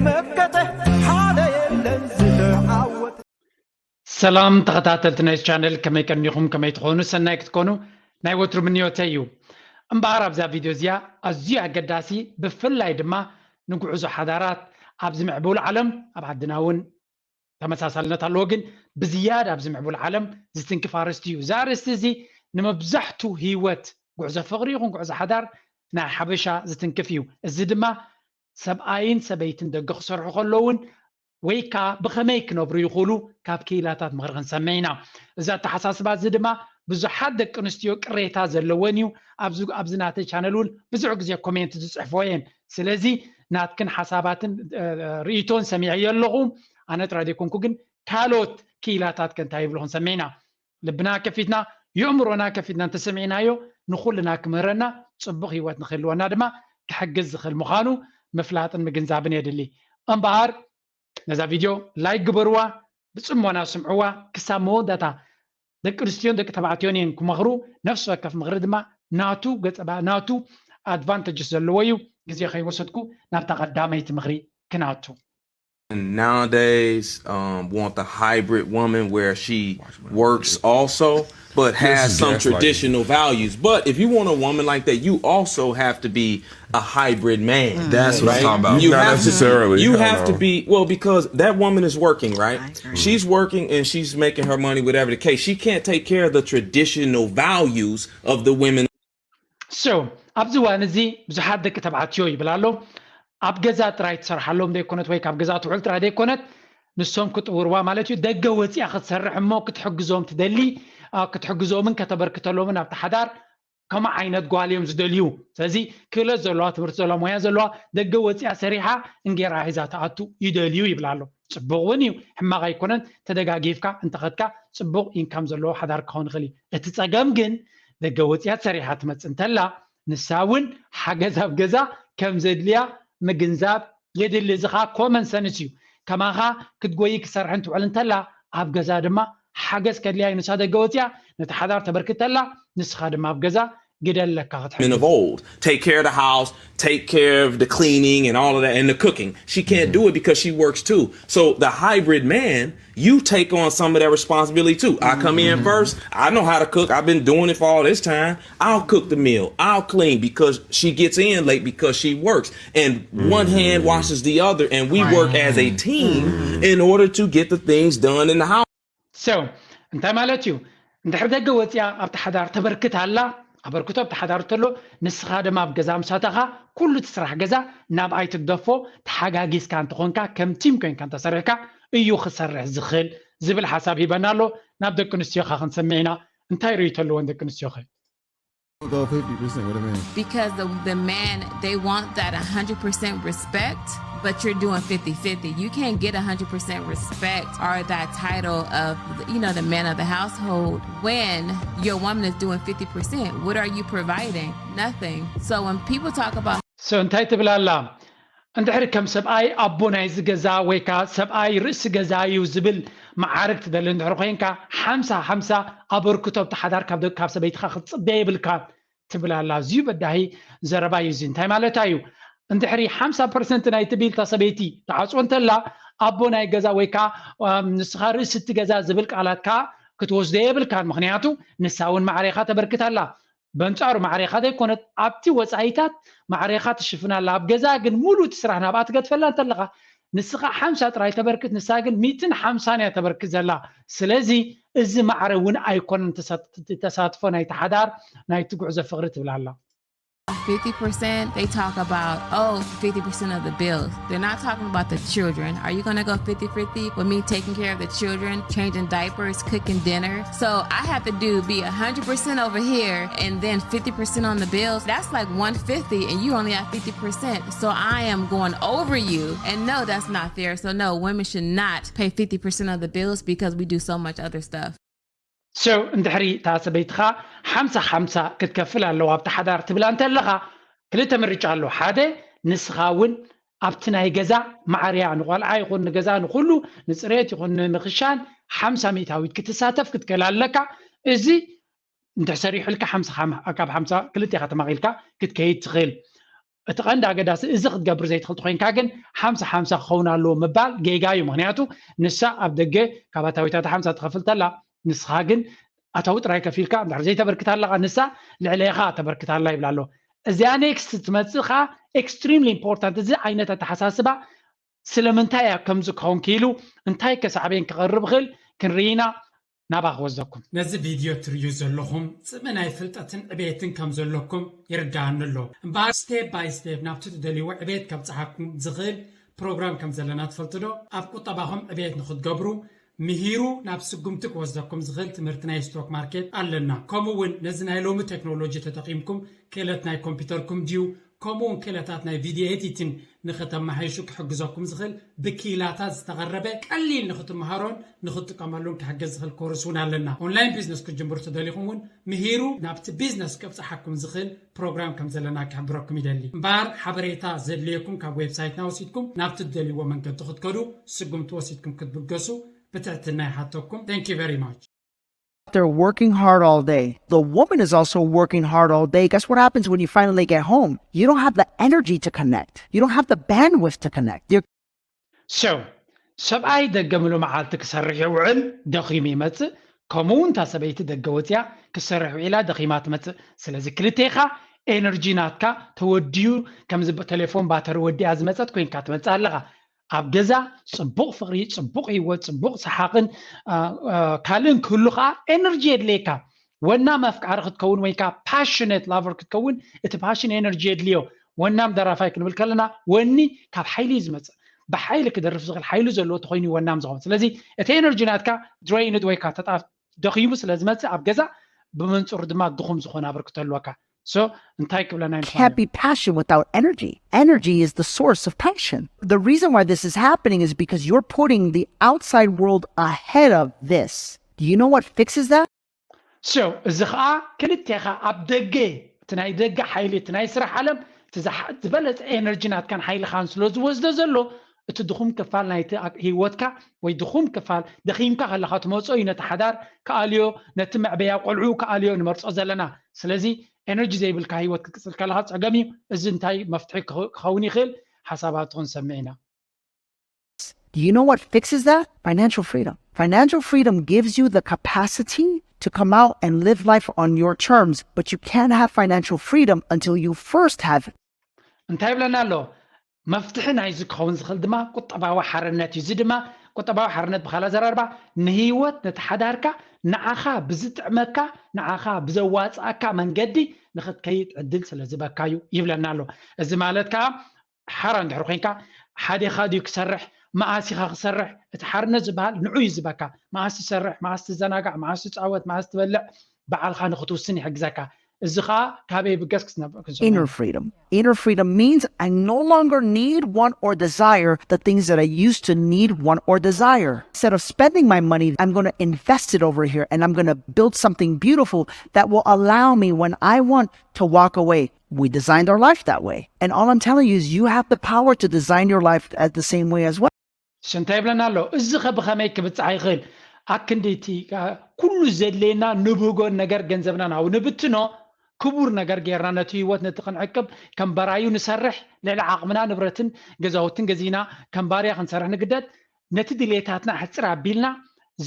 መቀተ ሓደ የለን ዝተዓወተ። ሰላም ተኸታተልቲ ናይ ቻነል፣ ከመይ ቀኒኹም? ከመይ ትኾኑ? ሰናይ ክትኮኑ ናይ ወትሩ ምንዮተይ እዩ። እምበኣር ኣብዛ ቪድዮ እዚኣ ኣዝዩ ኣገዳሲ፣ ብፍላይ ድማ ንጉዕዞ ሓዳራት ኣብዚ ምዕቡል ዓለም፣ ኣብ ዓድና እውን ተመሳሳልነት ኣለዎ፣ ግን ብዝያዳ ኣብዚ ምዕቡል ዓለም ዝትንክፍ ኣርእስቲ እዩ። እዚ ኣርእስቲ እዚ ንመብዛሕቱ ህይወት፣ ጉዕዞ ፍቕሪ ይኹን ጉዕዞ ሓዳር ናይ ሓበሻ ዝትንክፍ እዩ። እዚ ድማ ሰብኣይን ሰበይትን ደገ ክሰርሑ ከለውን ወይ ከዓ ብኸመይ ክነብሩ ይኽእሉ ካብ ክኢላታት ምኽሪ ክንሰምዕ ኢና። እዚ ኣተሓሳስባ እዚ ድማ ብዙሓት ደቂ ኣንስትዮ ቅሬታ ዘለወን እዩ። ኣብዚ ናተይ ቻነል እውን ብዙሕ ግዜ ኮሜንት ዝፅሕፎ እየን። ስለዚ ናትክን ሓሳባትን ርእይቶን ሰሚዐዮ ኣለኹ። ኣነ ጥራይ ዘይኮንኩ ግን ካልኦት ክኢላታት ከ እንታይ ይብሉ ክንሰምዕ ኢና። ልብና ከፊትና የእምሮና ከፊትና እንተሰሚዕናዮ ንኹልና ክምህረና፣ ፅቡቕ ህይወት ንክህልወና ድማ ክሕግዝ ዝኽእል ምዃኑ ምፍላጥን ምግንዛብን የድሊ። እምበኣር ነዛ ቪድዮ ላይክ ግበርዋ፣ ብፅሞና ስምዕዋ። ክሳብ መወዳእታ ደቂ ኣንስትዮን ደቂ ተባዕትዮን እየን ክመኽሩ። ነፍሲ ወከፍ ምኽሪ ድማ ናቱ ገፀ ናቱ ኣድቫንተጅስ ዘለዎ እዩ። ግዜ ከይወሰድኩ ናብታ ቀዳመይቲ ምኽሪ ክናቱ። Nowadays um, want the hybrid woman where she works also but has some traditional values. But if you want a woman like that, you also have to be a hybrid man. That's what I'm talking about. You Not have necessarily. To be, you I don't have to know. Be well because that woman is working, right? She's working and she's making her money, whatever the case. She can't take care of the traditional values of the women. So ኣብዚ እዋን እዚ ብዙሓት ደቂ ተባዕትዮ ይብል ኣሎ፣ ኣብ ገዛ ጥራይ ትሰርሓሎም ዘይኮነት ወይ ካብ ገዛ ትውዕል ጥራይ ዘይኮነት፣ ንሶም ክጥውርዋ ማለት እዩ። ደገ ወፂኣ ክትሰርሕ እሞ ክትሕግዞም ትደሊ፣ አ፣ ክትሕግዞምን ከተበርክተሎምን ኣብቲ ሓዳር ከምኡ ዓይነት ጓል እዮም ዝደልዩ። ስለዚ ክእለት ዘለዋ፣ ትምህርቲ ዘለዋ፣ ሞያ ዘለዋ፣ ደገ ወፂኣ ሰሪሓ እንጌራ ሒዛ ትኣቱ ይደልዩ ይብል ኣሎ። ፅቡቕ እውን እዩ፣ ሕማቕ ኣይኮነን። ተደጋጊፍካ እንተኸድካ ፅቡቕ ኢንካም ዘለዎ ሓዳር ክኸውን ይኽእል እዩ። እቲ ፀገም ግን ደገ ወፂኣ ሰሪሓ ትመፅእ እንተላ ንሳ እውን ሓገዝ ኣብ ገዛ ከም ዘድልያ ምግንዛብ የድሊ። እዚ ኸዓ ኮመን ሰንስ እዩ። ከማኻ ክትጎይ ክሰርሕ እንትውዕል እንተላ ኣብ ገዛ ድማ ሓገዝ ከድልያ እዩ። ንሳ ደገ ወፂኣ ነቲ ሓዳር ተበርክተላ፣ ንስኻ ድማ ኣብ ገዛ ግደ ኣለካ ክትሕግዝ። Of old, take care of the house, take care of the cleaning and all of that and the cooking. She can't do it because she works too. So the hybrid man, you take on some of that responsibility too. I come in first. I know how to cook. I've been doing it for all this time. I'll cook the meal. I'll clean because she gets in late because she works. And one hand washes the other. And we work as a team in order to get the things done in the house. So እንታይ ማለት እዩ? እንድሕር ደገ ወፂኣ ኣብቲ ሓዳር ተበርክት ኣላ፣ ኣበርክቶ ኣብቲ ሓዳር እንተሎ ንስኻ ድማ ኣብ ገዛ ምሳተኻ ኩሉ እቲ ስራሕ ገዛ ናብኣይ ትግደፎ፣ ተሓጋጊዝካ እንተኾንካ ከም ቲም ኮይንካ እንተሰሪሕካ እዩ ክሰርሕ ዝኽእል ዝብል ሓሳብ ሂበና ኣሎ። ናብ ደቂ ኣንስትዮኻ ክንሰምዕ ኢና። እንታይ ርእይቶ ኣለወን ደቂ ኣንስትዮኸ? Go fifty percent. What I mean? Because the, the man, they want that one hundred percent respect, but you're doing fifty fifty. You can't get one hundred percent respect or that title of, you know, the man of the household when your woman is doing fifty percent. What are you providing? Nothing. So when people talk about So እንታይ ትብል ኣላ? እንድሕሪ ከም ሰብኣይ ኣቦ ናይዚ ገዛ ወይ ከዓ ሰብኣይ ርእሲ ገዛ እዩ ዝብል መዓርግ ትደሊ እንድሕሪ ኮይንካ፣ ሓምሳ ሓምሳ ኣበርክቶ ኣብቲ ሓዳር ካብ ደቂ ካብ ሰበይትኻ ክትፅበ የብልካ ትብል ኣላ። ኣዝዩ በዳሂ ዘረባ እዩ እዚ። እንታይ ማለታ እዩ? እንድሕሪ ሓምሳ ፐርሰንት ናይቲ ቢል እታ ሰበይቲ ትዓፅዎ እንተላ፣ ኣቦ ናይ ገዛ ወይ ከዓ ንስኻ ርእሲ እቲ ገዛ ዝብል ቃላት ከዓ ክትወስዶ የብልካን። ምክንያቱ ንሳ እውን ማዕሬኻ ተበርክት ኣላ። በንጻሩ ማዕሬኻ ዘይኮነት ኣብቲ ወጻኢታት ማዕሬኻ ትሽፍን ኣላ። ኣብ ገዛ ግን ሙሉእ እቲ ስራሕ ናብኣ ትገድፈላ እንተለኻ ንስኻ ሓምሳ ጥራይ ተበርክት፣ ንሳ ግን ሚእትን ሓምሳን እያ ተበርክት ዘላ። ስለዚ እዚ ማዕረ እውን ኣይኮነን ተሳት- ተሳትፎ ናይቲ ሓዳር ናይቲ ጉዕዞ ፍቕሪ ትብል ኣላ። fifty percent, they talk about, oh, fifty percent of the bills. They're not talking about the children. Are you going to go fifty fifty with me taking care of the children, changing diapers, cooking dinner? So I have to do be one hundred percent over here and then fifty percent on the bills. That's like one fifty and you only have fifty percent. So I am going over you. And no, that's not fair. So no, women should not pay fifty percent of the bills because we do so much other stuff. So እንድሕሪ እታ ሰበይትኻ ሓምሳ ሓምሳ ክትከፍል ኣለዋ ኣብቲ ሓዳር ትብላ እንተለኻ ክልተ ምርጫ ኣሎ። ሓደ ንስኻ እውን ኣብቲ ናይ ገዛ ማዕርያ ንቆልዓ ይኹን ንገዛ ንኩሉ ንፅሬት ይኹን ንምኽሻን ሓምሳ ሚእታዊት ክትሳተፍ ክትክእል ኣለካ። እዚ እንድሕር ሰሪሑልካ ሓምሳ ካብ ሓምሳ ክልተ ኢኻ ተማቒልካ ክትከይድ ትኽእል። እቲ ቀንዲ ኣገዳሲ እዚ ክትገብር ዘይትኽእል ኮይንካ ግን ሓምሳ ሓምሳ ክኸውን ኣለዎ ምባል ጌጋ እዩ። ምክንያቱ ንሳ ኣብ ደገ ካብ ኣታዊታታ ሓምሳ ትኸፍል ተላ፣ ንስኻ ግን ኣታዊ ጥራይ ከፊልካ እንድሕር ዘይተበርክት ኣለኻ፣ ንሳ ልዕሌኻ ተበርክት ኣላ ይብላ ኣሎ። እዚኣ ኔክስት ትመጽእ ከዓ extremely important። እዚ ዓይነት ኣተሓሳስባ ስለምንታይ እያ ከምዚ ክኸውን ክኢሉ፣ እንታይ ከሳዕቤን ክቐርብ ይኽእል ክንርኢ ኢና። ናባ ክወስደኩም። ነዚ ቪድዮ ትርእዩ ዘለኹም ጽምኢ ናይ ፍልጠትን ዕቤትን ከም ዘለኩም ይርድኣኒ ኣሎ። እምበኣር ስቴፕ ባይ ስቴፕ ናብቲ ትደልይዎ ዕቤት ከብጽሓኩም ዝኽእል ፕሮግራም ከም ዘለና ትፈልጡ ዶ? ኣብ ቁጠባኹም ዕቤት ንኽትገብሩ ምሂሩ ናብ ስጉምቲ ክወስደኩም ዝኽእል ትምህርቲ ናይ ስቶክ ማርኬት ኣለና። ከምኡ እውን ነዚ ናይ ሎሚ ቴክኖሎጂ ተጠቒምኩም ክእለት ናይ ኮምፒውተርኩም ድዩ ከምኡ እውን ክእለታት ናይ ቪድዮ ኤዲቲን ንኽተመሓይሹ ክሕግዘኩም ዝኽእል ብክኢላታት ዝተቐረበ ቀሊል ንኽትመሃሮን ንኽትጥቀመሉን ክሕግዝ ዝኽእል ኮርስ እውን ኣለና። ኦንላይን ቢዝነስ ክትጅምሩ ተደሊኹም እውን ምሂሩ ናብቲ ቢዝነስ ከብፅሓኩም ዝኽእል ፕሮግራም ከም ዘለና ክሕብረኩም ይደሊ። እምበኣር ሓበሬታ ዘድልየኩም ካብ ዌብሳይትና ወሲድኩም ናብቲ ትደልይዎ መንገዲ ክትከዱ ስጉምቲ ወሲድኩም ክትብገሱ ብትሕትና ይሓተኩም። Thank you very much. They're working hard all day. The woman is also working hard all day. Guess what happens when you finally get home? You don't have the energy to connect. You don't have the bandwidth to connect. You're So ሰብኣይ ደገ ምሉ መዓልቲ ክሰርሕ ይውዕል፣ ደኺሙ ይመጽእ። ከምኡ እውን እታ ሰበይቲ ደገ ወፅያ ክሰርሕ ውዒላ ደኺማ ትመጽእ። ስለዚ ክልቴኻ ኤነርጂ ናትካ ተወድዩ ከምዚ ቴሌፎን ባተሪ ወዲኣ ዝመፀት ኮይንካ ትመጽእ ኣለኻ። ኣብ ገዛ ጽቡቕ ፍቕሪ፣ ጽቡቕ ህይወት፣ ጽቡቕ ሰሓቕን ካልእን ክህሉ ከዓ ኤነርጂ የድልየካ። ወናም ኣፍቃሪ ክትከውን ወይ ከዓ ፓሽነት ላቨር ክትከውን እቲ ፓሽን ኤነርጂ የድልዮ። ወናም ደራፋይ ክንብል ከለና ወኒ ካብ ሓይሊ እዩ ዝመፅእ። ብሓይሊ ክደርፍ ዝኽእል ሓይሊ ዘለዎ ተኮይኑ ወናም ዝኸውን። ስለዚ እቲ ኤነርጂ ናትካ ድሬይንድ ወይ ከዓ ተጣፍ ደኺሙ ስለ ዝመፅእ ኣብ ገዛ ብመንፅሩ ድማ ድኹም ዝኾነ ኣበርክቶ ኣለካ። So እንታይ ክብለና እዩ can't be passion without energy. Energy is the source of passion. The reason why this is happening is because you're putting the outside world ahead of this. Do you know what fixes that? So እዚ ከዓ ክልቴኻ ኣብ ደገ እቲ ናይ ደገ ሓይሊ እቲ ናይ ስራሕ ዓለም ዝበለፀ ኤነርጂ ናትካን ሓይልኻን ስለ ዝወስዶ ዘሎ እቲ ድኹም ክፋል ናይቲ ህይወትካ ወይ ድኹም ክፋል ደኺምካ ከለካ ትመፅኦ እዩ። ነቲ ሓዳር ክኣልዮ ነቲ መዕበያ ቆልዑ ክኣልዮ ንመርፆ ዘለና። ስለዚ ኤነርጂ ዘይብልካ ህይወት ክትቅፅል ከለካ ፀገም እዩ። እዚ እንታይ መፍትሒ ክኸውን ይኽእል? ሓሳባትኹም ሰምዕ ኢና። Do you know what fixes that? Financial freedom. Financial freedom gives you the capacity to come out and live life on your terms, but you can't have financial freedom until you first have it. እንታይ ይብለና ኣሎ? መፍትሒ ናይዚ ክኸውን ዝኽእል ድማ ቁጠባዊ ሓርነት እዩ። እዚ ድማ ቁጠባዊ ሓርነት ብኻልእ ኣዘራርባ ንህይወት ነቲ ሓዳርካ ንዓኻ ብዝጥዕመካ ንዓኻ ብዘዋፅኣካ መንገዲ ንኽትከይድ ዕድል ስለ ዝበካ እዩ ይብለና ኣሎ። እዚ ማለት ከዓ ሓራ እንድሕር ኮይንካ ሓዴኻ ድዩ ክሰርሕ መኣስ ኢኻ ክሰርሕ እቲ ሓርነት ዝበሃል ንዑ እዩ ዝበካ። መኣስ ትሰርሕ መኣስ ትዘናጋዕ መኣስ ትፃወት መኣስ ትበልዕ በዓልኻ ንክትውስን ይሕግዘካ። እዚ ከዓ ካበይ ይብገስ ክትነብዕ ክንሰምዕ Inner freedom. Inner freedom means I no longer need, want, or desire the things that I used to need, want, or desire. Instead of spending my money, I'm going to invest it over here and I'm going to build something beautiful that will allow me when I want to walk away. We designed our life that way. And all I'm telling you is you have the power to design your life at the same way as well. ሽንታይ ይብለና ኣሎ። እዚ ከ ብኸመይ ክብጻሕ ይኽእል? ኣክንዲ እቲ ኩሉ ዘድልየና ንብህጎን ነገር ገንዘብና ናብኡ ንብትኖ ክቡር ነገር ጌርና ነቲ ህይወት ነቲ ክንዕቅብ ከም በራዩ ንሰርሕ ልዕሊ ዓቕምና ንብረትን ገዛውትን ገዚና ከም ባርያ ክንሰርሕ ንግደድ። ነቲ ድሌታትና ሕጽር ኣቢልና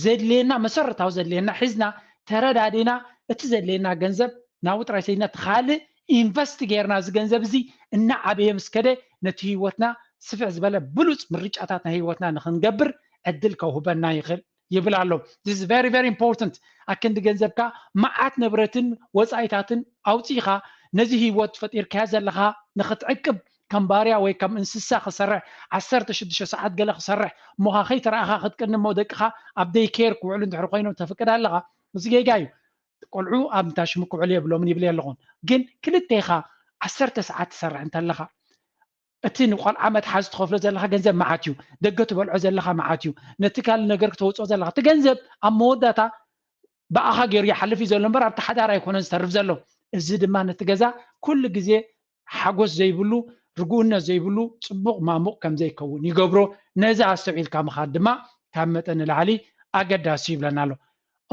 ዘድልየና መሰረታዊ ዘድልየና ሒዝና ተረዳዲና እቲ ዘድልየና ገንዘብ ናብኡ ጥራይ ሰዲድና እቲ ካልእ ኢንቨስት ጌርና እዚ ገንዘብ እዚ እናዓበየ ምስ ከደ ነቲ ህይወትና ስፍሕ ዝበለ ብሉፅ ምርጫታት ናይ ህይወትና ንክንገብር ዕድል ከውህበና ይኽእል ይብል ኣሎ። This is very very important። ኣክንዲ ገንዘብካ መዓት ንብረትን ወፃኢታትን ኣውፂእኻ ነዚ ህይወት ፈጢርካዮ ዘለኻ ንክትዕቅብ ከም ባርያ ወይ ከም እንስሳ ክሰርሕ ዓሰርተ ሽዱሽተ ሰዓት ገለ ክሰርሕ እሞኻ ከይተረኣኻ ክትቅኒ እሞ ደቅኻ ኣብ ደይ ኬር ክውዕሉ እንድሕር ኮይኖም ተፍቅድ ኣለኻ። እዚ ጌጋ እዩ። ቆልዑ ኣብ እንታሽሙ ክውዕሉ የብሎምን ይብል ኣለኹን። ግን ክልቴኻ ዓሰርተ ሰዓት ትሰርሕ እንተለኻ እቲ ንቆልዓ መትሓዚ ትኸፍሎ ዘለኻ ገንዘብ መዓት እዩ። ደገ ትበልዖ ዘለኻ መዓት እዩ። ነቲ ካልእ ነገር ክተውፅኦ ዘለኻ እቲ ገንዘብ ኣብ መወዳእታ ብኣኻ ገይሩ ይሓልፍ እዩ ዘሎ እምበር ኣብቲ ሓዳር ኣይኮነን ዝተርፍ ዘሎ። እዚ ድማ ነቲ ገዛ ኩሉ ግዜ ሓጎስ ዘይብሉ ርጉእነት ዘይብሉ ፅቡቕ ማሙቕ ከም ዘይከውን ይገብሮ። ነዚ ኣስተውዒልካ ምኻድ ድማ ካብ መጠን ንላዕሊ ኣገዳሲ ይብለና ኣሎ።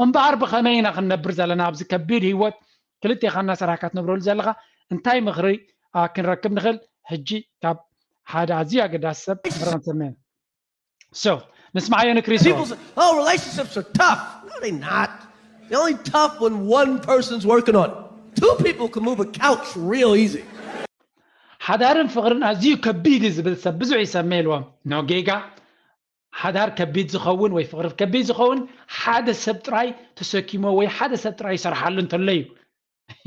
እምበኣር ብኸመይ ኢና ክንነብር ዘለና ኣብዚ ከቢድ ህይወት ክልቴኻ እናሰራሕካ ትነብረሉ ዘለኻ እንታይ ምኽሪ ክንረክብ ንኽእል? ሕጂ ካብ ሓደ ኣዝዩ ኣገዳሲ ሰብ ምኽሪ ክንሰምዕ ኢና። So ንስማዓዮ ንክሪስ። People say, oh, relationships are tough. No, they're not. They're only tough when one person's working on it. Two people can move a couch real easy. ሓዳርን ፍቕርን ኣዝዩ ከቢድ እዩ ዝብል ሰብ ብዙሕ ይሰምዕ ኢልዎም። ኖ ጌጋ። ሓዳር ከቢድ ዝኸውን ወይ ፍቕሪ ከቢድ ዝኸውን ሓደ ሰብ ጥራይ ተሰኪሞ ወይ ሓደ ሰብ ጥራይ ይሰርሓሉ እንተሎ እዩ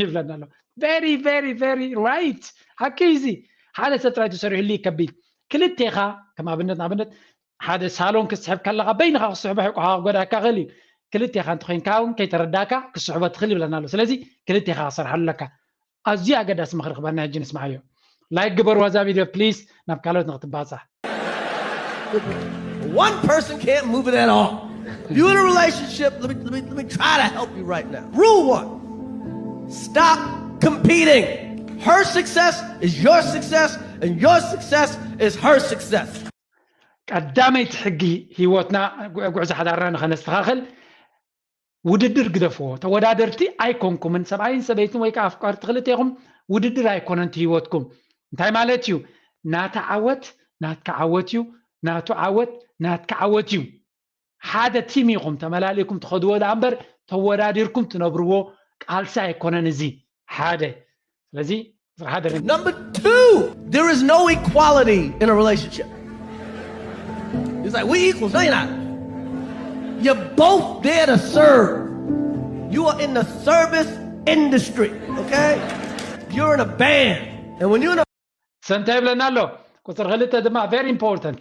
ይብለና ኣሎ። Very very very right። ሓቂ እዚ ሓደ ሰብ ጥራይ ተሰሪሕሉ እዩ ከቢድ። ክልቴኻ ከም ኣብነት ንኣብነት ሓደ ሳሎን ክትስሕብ ከለኻ በይንኻ ክስሕቦ ሕቆኻ ክጎዳእካ ክእል እዩ። ክልቴኻ እንተኮይንካ እውን ከይተረዳእካ ክስሕቦ ትኽእል ይብለና ኣሎ። ስለዚ ክልቴኻ ክሰርሓሉ ኣለካ። ኣዝዩ ኣገዳሲ ምኽሪ ክበና ሕጂ ንስማዓዮ። ላይክ ግበርዋ እዛ ቪድዮ ፕሊስ ናብ ካልኦት ንክትባፃሕ። One person can't move it at all. If you're in a relationship, let me, let me, let me try to help you right now. Rule one, stop competing. Her success is your success, and your success is her success. ቀዳመይቲ ሕጊ ህይወትና ጉ- ጉዕዞ ሓዳርና ንኸነስተኻኽል ውድድር ግደፍዎ። ተወዳደርቲ ኣይኮንኩምን። ሰብኣይን ሰበይትን ወይ ከዓ ኣፍቃርቲ ክልቴኹም ውድድር ኣይኮነን እቲ ህይወትኩም። እንታይ ማለት እዩ? ናታ ዓወት ናትካ ዓወት እዩ፣ ናቱ ዓወት ናትካ ዓወት እዩ። ሓደ ቲም ኢኹም ተመላሊእኩም ትኸድዎ ደኣ እምበር ተወዳዲርኩም ትነብርዎ ቃልሲ ኣይኮነን እዚ ሓደ። ስለዚ ሓደ Number two, there is no equality in a relationship. It's like we equals, no, you're not. You're both there to serve. You are in the service industry, okay? You're in a band, and when you're in a ሰንታ ይብለና ኣሎ። ቁፅሪ ክልተ ድማ very important።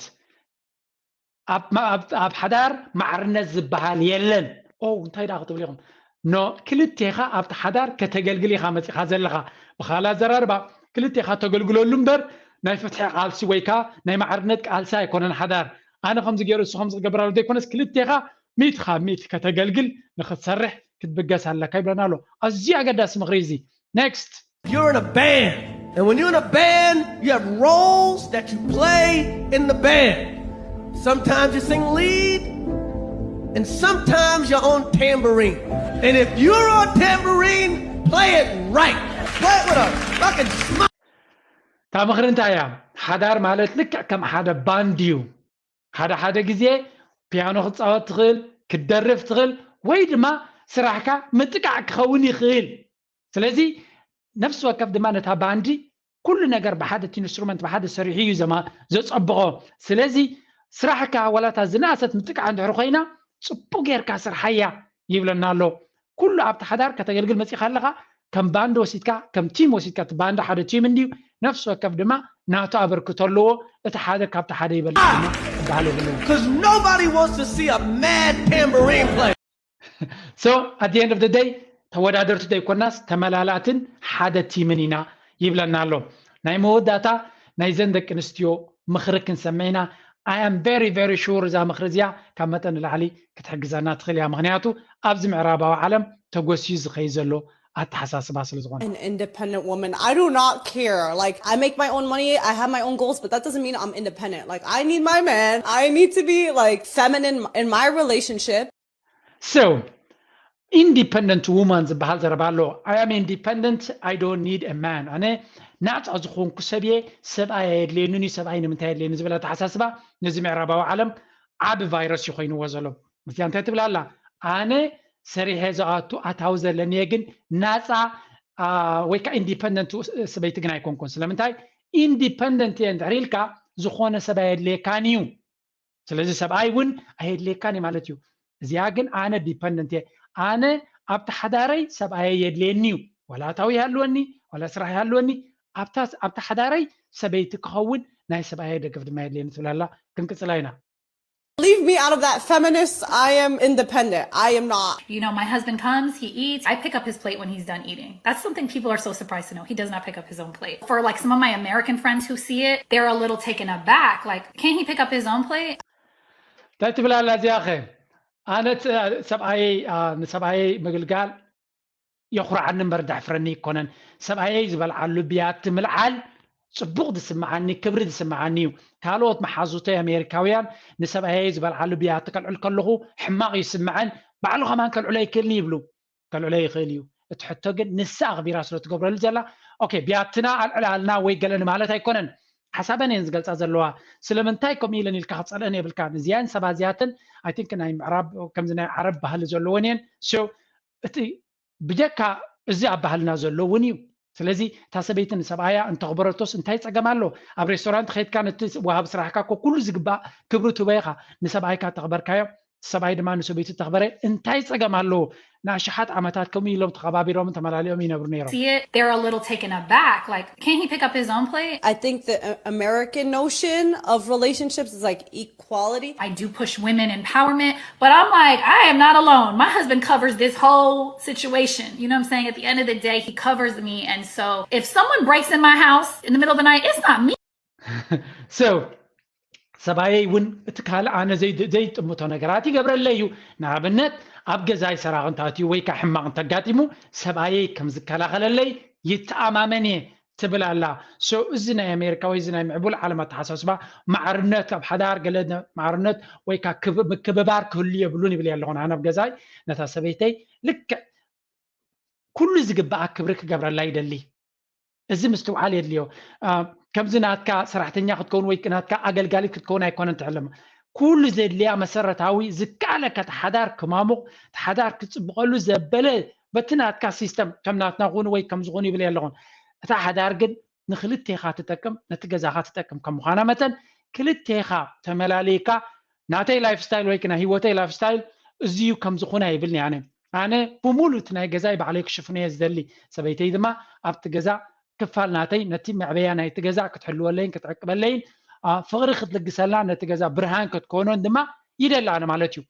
ኣብ ማ- ኣብ- ኣብ ሓዳር ማዕርነት ዝበሃል የለን። ኦ እንታይ ደኣ ክትብል ኢኹም? ኖ ክልቴኻ ኣብቲ ሓዳር ከተገልግል ኢኻ መፂኻ ዘለኻ። ብኻል ኣዘራርባ ክልቴኻ ተገልግለሉ እምበር ናይ ፍትሒ ቃልሲ ወይ ከዓ ናይ ማዕርነት ቃልሲ ኣይኮነን ሓዳር። ኣነ ከምዚ ገይሩ እሱ ከምዚ ክገብር ኣሎ ዘይኮነስ ክልቴኻ ሚእቲ ካብ ሚእቲ ከተገልግል ንክትሰርሕ ክትብገስ ኣለካ ይብለና ኣሎ። ኣዝዩ ኣገዳሲ ምኽሪ እዚ። Next. You're in a band. And when you're in a band, you have roles that you play in the band. Sometimes you sing lead, and sometimes you're on tambourine. And if you're on tambourine, play it right. Play it with a fucking smile. እታ ምኽሪ እንታይ እያ? ሓዳር ማለት ልክዕ ከም ሓደ ባንድ እዩ። ሓደ ሓደ ግዜ ፒያኖ ክትፃወት ትኽእል፣ ክትደርፍ ትኽእል፣ ወይ ድማ ስራሕካ ምጥቃዕ ክኸውን ይኽእል። ስለዚ ነፍሲ ወከፍ ድማ ነታ ባንዲ ኩሉ ነገር ብሓደ እቲ ኢንስትሩመንት ብሓደ ሰሪሑ እዩ ዘማ- ዘፀብቖ። ስለዚ ስራሕካ ዋላታ ዝነኣሰት ምጥቃዕ እንድሕር ኮይና ፅቡቅ ጌርካ ስርሓያ ይብለና ኣሎ። ኩሉ ኣብቲ ሓዳር ከተገልግል መፂኻ ኣለኻ ከም ባንድ ወሲድካ ከም ቲም ወሲድካ እቲ ባንድ ሓደ ቲም እንድዩ። ነፍሲ ወከፍ ድማ ናቱ ኣበርክቶ ኣለዎ። እቲ ሓደ ካብቲ ሓደ ይበልፅ ድማ ዝበሃል የብሉን። Because nobody wants to see a mad tambourine player. So at the end of the day ተወዳደርቲ ዘይኮናስ ተመላላእትን ሓደ ቲምን ኢና ይብለና ኣሎ። ናይ መወዳእታ ናይዘን ደቂ ኣንስትዮ ምኽሪ ክንሰምዕ ኢና። I am very very sure እዛ ምኽሪ እዚኣ ካብ መጠን ንላዕሊ ክትሕግዘና ትኽእል እያ። ምኽንያቱ ኣብዚ ምዕራባዊ ዓለም ተጎስዩ ዝኸይድ ዘሎ ኣተሓሳስባ ስለ ዝኾነ። An independent woman. I do not care. Like, I make my own money, I have my own goals, but that doesn't mean I'm independent. Like, I need my man. I need to be, like, feminine in my relationship. So independent woman ዝበሃል ዘረባ ኣሎ። I am independent, I don't need a man. ኣነ ናፃ ዝኾንኩ ሰብ እየ፣ ሰብኣይ ኣየድልየንን እዩ። ሰብኣይ ንምንታይ የድልየኒ ዝብል ኣተሓሳስባ ነዚ ምዕራባዊ ዓለም ዓቢ ቫይረስ እዩ ኮይንዎ ዘሎ። ምስያ እንታይ ትብል ኣላ? ኣነ ሰሪሐ ዝኣቱ ኣታዊ ዘለኒ እየ፣ ግን ናፃ አ፣ ወይ ከዓ ኢንዲፐንደንት ሰበይቲ ግን ኣይኮንኩን። ስለምንታይ? ኢንዲፐንደንት እየ እንድሕር ኢልካ ዝኾነ ሰብ ኣየድልየካን እዩ። ስለዚ ሰብኣይ እውን ኣየድልየካን እዩ ማለት እዩ። እዚኣ ግን ኣነ ዲፐንደንት እየ። ኣነ ኣብቲ ሓዳረይ ሰብኣየ የድልየኒ እዩ። ዋላ ኣታዊ ይሃልወኒ ዋላ ስራሕ ይሃልወኒ፣ ኣብታ ኣብቲ ሓዳረይ ሰበይቲ ክኸውን ናይ ሰብኣየ ደገፍ ድማ የድልየኒ ትብል ኣላ። ክንቅፅላ ኢና። Leave me out of that, feminist. I am independent. I am not. You know, my husband comes, he eats, I pick up his plate when he's done eating. That's something people are so surprised to know. He does not pick up his own plate. For like some of my American friends who see it, they're a little taken aback. Like, can he pick up his own plate? እንታይ ትብል ኣላ እዚኣ ኸ? ኣነ ት- ሰብኣየይ አ፣ ንሰብኣየይ ምግልጋል የኹርዓኒ እምበር ደሕፍረኒ ኣይኮነን። ሰብኣየይ ዝበልዓሉ ብያቲ ምልዓል ፅቡቕ ዝስምዓኒ ክብሪ ዝስምዓኒ እዩ። ካልኦት መሓዙተይ ኣሜሪካውያን ንሰብኣየይ ዝበልዓሉ ብያቲ ከልዕል ከለኹ ሕማቕ ይስምዐን፣ ባዕሉ ከማን ከልዕሎ ኣይክእልን ይብሉ። ከልዕሎ ይኽእል እዩ። እቲ ሕቶ ግን ንሳ ኣኽቢራ ስለ ትገብረሉ ዘላ okay ብያትና ኣልዕላልና ወይ ገለ ንማለት ኣይኮነን። ሓሳበን እየን ዝገልፃ ዘለዋ። ስለምንታይ ከምኡ ኢለን ኢልካ ክፀልአን የብልካን። እዚኣን ሰባ እዚኣተን I think ናይ ምዕራብ ከምዚ ናይ ዓረብ ባህሊ ዘለወን እየን። So እቲ ብጀካ እዚ ኣብ ባህልና ዘሎ እውን እዩ። ስለዚ እታ ሰበይቲ ንሰብኣያ እንተኽበረቶስ እንታይ ፀገም ኣሎ? ኣብ ሬስቶራንት ከይድካ ነቲ ወሃቢ ስራሕካ እኮ ኩሉ ዝግባእ ክብሪ ትህቦ ኢኻ። ንሰብኣይካ ተኽበርካዮ፣ ሰብኣይ ድማ ንሰበይቱ ተኽበረ እንታይ ፀገም ኣለዎ? ንኣሽሓት ዓመታት ከምኡ ኢሎም ተኸባቢሮምን ተመላሊኦም ይነብሩ ነይሮም። See it, they're a little taken aback. Like, can't he pick up his own plate? I think the uh, American notion of relationships is like equality. I do push women empowerment, but I'm like, I am not alone. My husband covers this whole situation. You know what I'm saying? At the end of the day, he covers me. And so if someone breaks in my house in the middle of the night, it's not me. So ሰብኣየይ እውን እቲ ካልእ ኣነ ዘይጥምቶ ነገራት ይገብረለይ እዩ። ንኣብነት ኣብ ገዛይ ሰራቕ እንተኣትዩ ወይ ከዓ ሕማቕ እንተጋጢሙ ሰብኣየይ ከም ዝከላኸለለይ ይተኣማመን እየ ትብል ኣላ። So እዚ ናይ ኣሜሪካ ወይ እዚ ናይ ምዕቡል ዓለም ኣተሓሳስባ ማዕርነት ኣብ ሓዳር ገለ ማዕርነት ወይ ከዓ ምክብባር ክህሉ የብሉን ይብል ኣለኹ። ኣነ ኣብ ገዛይ ነታ ሰበይተይ ልክዕ ኩሉ ዝግባኣ ክብሪ ክገብረላ ይደሊ። እዚ ምስትውዓል የድልዮ። ከምዚ ናትካ ሰራሕተኛ ክትከውን ወይ ናትካ ኣገልጋሊት ክትከውን ኣይኮነን ትሕልም። ኩሉ ዘድልያ መሰረታዊ ዝከኣለካ ተሓዳር ክማሙቕ ተሓዳር ክፅብቐሉ ዘበለ በቲ ናትካ ሲስተም ከም ናትና ኩኑ ወይ ከም ዝኾኑ ይብል ኣለኹን። እታ ሓዳር ግን ንክልቴኻ ትጠቅም ነቲ ገዛኻ ትጠቅም ከም ምዃና መጠን ክልቴኻ ተመላለይካ ናተይ ላይፍ ስታይል ወይ ናይ ህይወተይ ላይፍ ስታይል እዚዩ ከም ዝኾነ ኣይብልኒ ኣነ ኣነ ብሙሉ እቲ ናይ ገዛይ ባዕለይ ክሽፍኖ እየ ዝደሊ ሰበይተይ ድማ ኣብቲ ገዛ ክፋል ናተይ ነቲ መዕበያ ናይቲ ገዛ ክትሕልወለይን ክትዕቅበለይን ፍቕሪ ክትልግሰልና ነቲ ገዛ ብርሃን ክትኮኖን ድማ ይደሊ ኣነ ማለት እዩ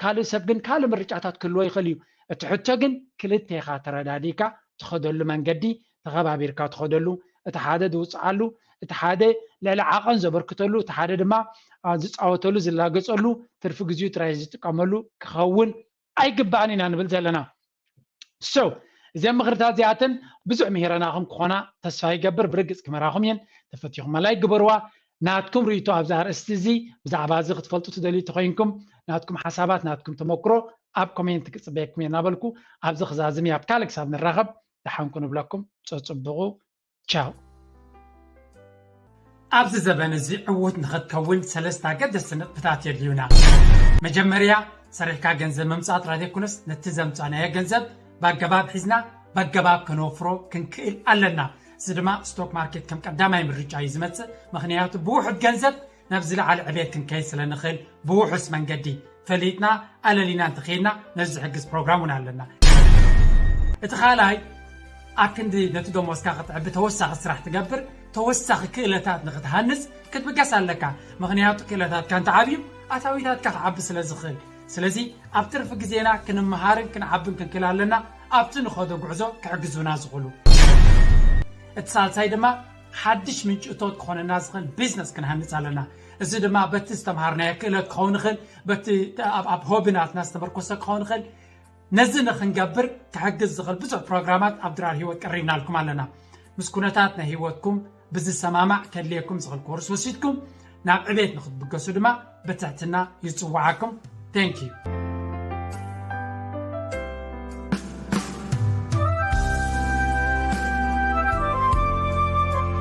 ካልእ ሰብ ግን ካልእ ምርጫታት ክህልዎ ይኽእል እዩ እቲ ሕቶ ግን ክልቴኻ ተረዳዲካ ትኸደሉ መንገዲ ተኸባቢርካ ትኸደሉ እቲ ሓደ ዝውፅዓሉ እቲ ሓደ ልዕሊ ዓቐን ዘበርክተሉ እቲ ሓደ ድማ ዝፃወተሉ ዝላገፀሉ ትርፊ ግዜኡ ጥራይ ዝጥቀመሉ ክኸውን ኣይግባእን ኢና ንብል ዘለና so እዚም ምኽርታት እዚኣተን ብዙሕ ምሂረናኹም ክኾና ተስፋ ይገብር ብርግፅ ክመራኹም እየን ተፈቲኹም መላይ ግበርዋ ናትኩም ርእቶ ኣብዚ ኣርእስቲ እዚ ብዛዕባ እዚ ክትፈልጡ ትደልዩ ተኮይንኩም ናትኩም ሓሳባት ናትኩም ተመክሮ ኣብ ኮሜንት ክፅበየኩም እየ እናበልኩ ኣብዚ ክዛዝም እየ ኣብ ካልእ ክሳብ ንራኸብ ደሓንኩ ንብለኩም ፀፅብቑ ቻው ኣብዚ ዘበን እዚ ዕዉት ንኽትከውን ሰለስተ ኣገደስቲ ንጥብታት የድልዩና። መጀመርያ ሰሪሕካ ገንዘብ ምምፃእ ጥራይ ዘይኮነስ ነቲ ዘምፃእናዮ ገንዘብ ብኣገባብ ሒዝና ብኣገባብ ከነወፍሮ ክንክእል ኣለና። እዚ ድማ ስቶክ ማርኬት ከም ቀዳማይ ምርጫ እዩ ዝመፅእ። ምኽንያቱ ብውሑድ ገንዘብ ናብ ዝለዓለ ዕቤት ክንከይድ ስለ ንኽእል ብውሑስ መንገዲ ፈሊጥና ኣለሊና እንተኸይድና ነዚ ዝሕግዝ ፕሮግራም እውን ኣለና። እቲ ካልኣይ ኣብ ክንዲ ነቲ ደሞዝካ ክትዕቢ ተወሳኺ ስራሕ ትገብር ተወሳኺ ክእለታት ንክትሃንፅ ክትብገስ ኣለካ። ምኽንያቱ ክእለታትካ እንተዓብዩ ኣታዊታትካ ክዓቢ ስለ ዝኽእል። ስለዚ ኣብ ትርፊ ግዜና ክንመሃርን ክንዓብን ክንክእል ኣለና ኣብቲ ንኸዶ ጉዕዞ ክሕግዙና ዝኽእሉ። እቲ ሳልሳይ ድማ ሓድሽ ምንጭ እቶት ክኾነና ዝኽእል ቢዝነስ ክንሃንፅ ኣለና። እዚ ድማ በቲ ዝተምሃርናዮ ክእለት ክኸውን ይኽእል፣ በቲ ኣብ ሆቢ ናትና ዝተመርኮሰ ክኸውን ይኽእል። ነዚ ንክንገብር ክሕግዝ ዝኽእል ብዙሕ ፕሮግራማት ኣብ ድራር ህይወት ቀሪብናልኩም ኣለና። ምስ ኩነታት ናይ ህይወትኩም ብዝሰማማዕ ከድልየኩም ዝኽእል ኮርስ ወሲድኩም ናብ ዕቤት ንክትብገሱ ድማ ብትሕትና ይፅውዓኩም። Thank you።